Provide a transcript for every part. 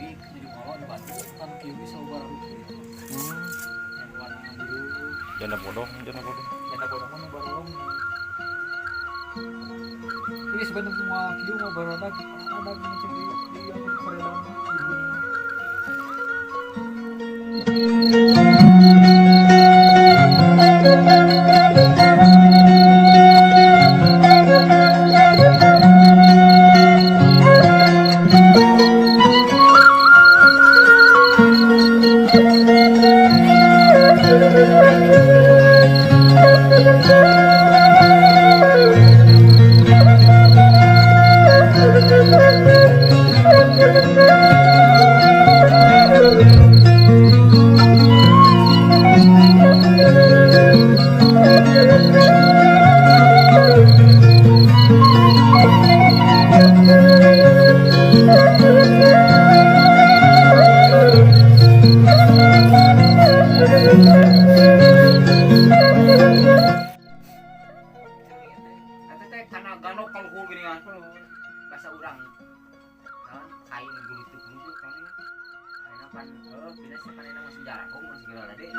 Ih, tujuh kolok di Bandung kan kieu bisa baru. Yang warna biru. Janda bodong, janda bodong. Janda bodong mah nu barolong. Ini sebenarnya semua kieu mau barodak ada macam di yang peredam di gunung. Eta teh kana ganok kaluhur geuning ah. Bahasa urang. Naon kain gulutuk-gulutuk kan ya. Ayeuna pan heuh pindah sih pan ayeuna mah sejarah mah segala deui.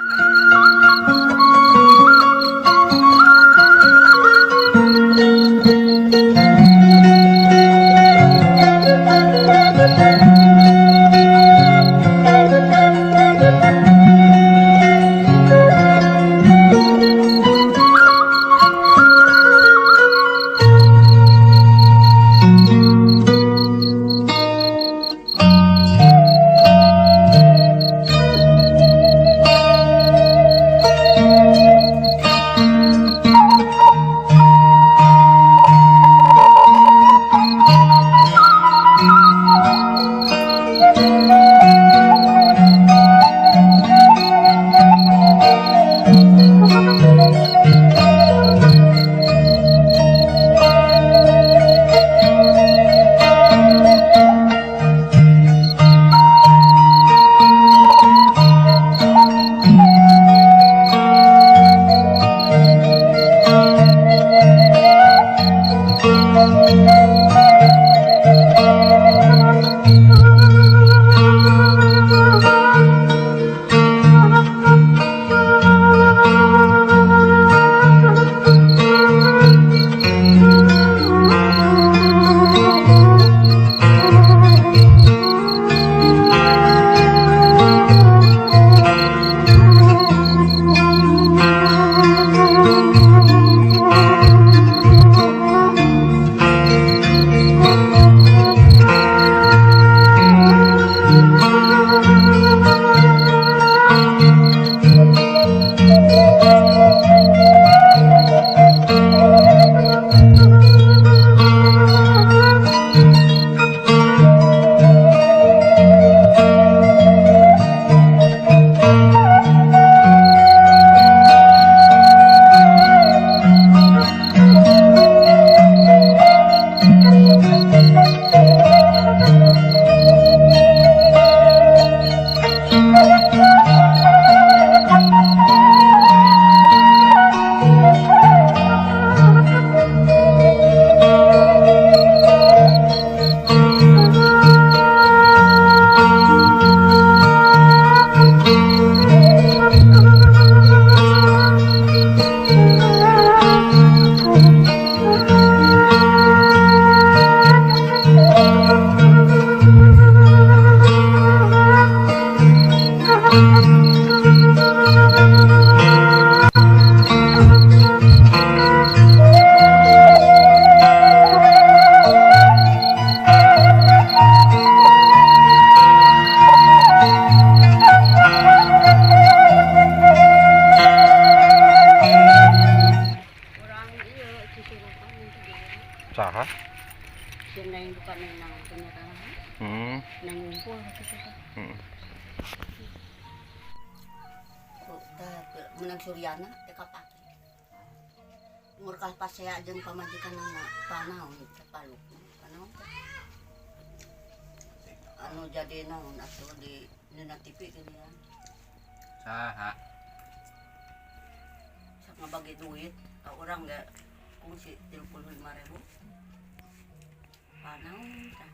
Nang ngumpul gitu teh. Tah, menang Suryana teh kapake. Murkah pasea jeung pamajikanana panaon teh paluk. Panaon teh. Anu jadi naon atuh di dina TV gini ya. Saha? Sok ngabagi duit ka urang ge kungsi 35.000. Panaon tah.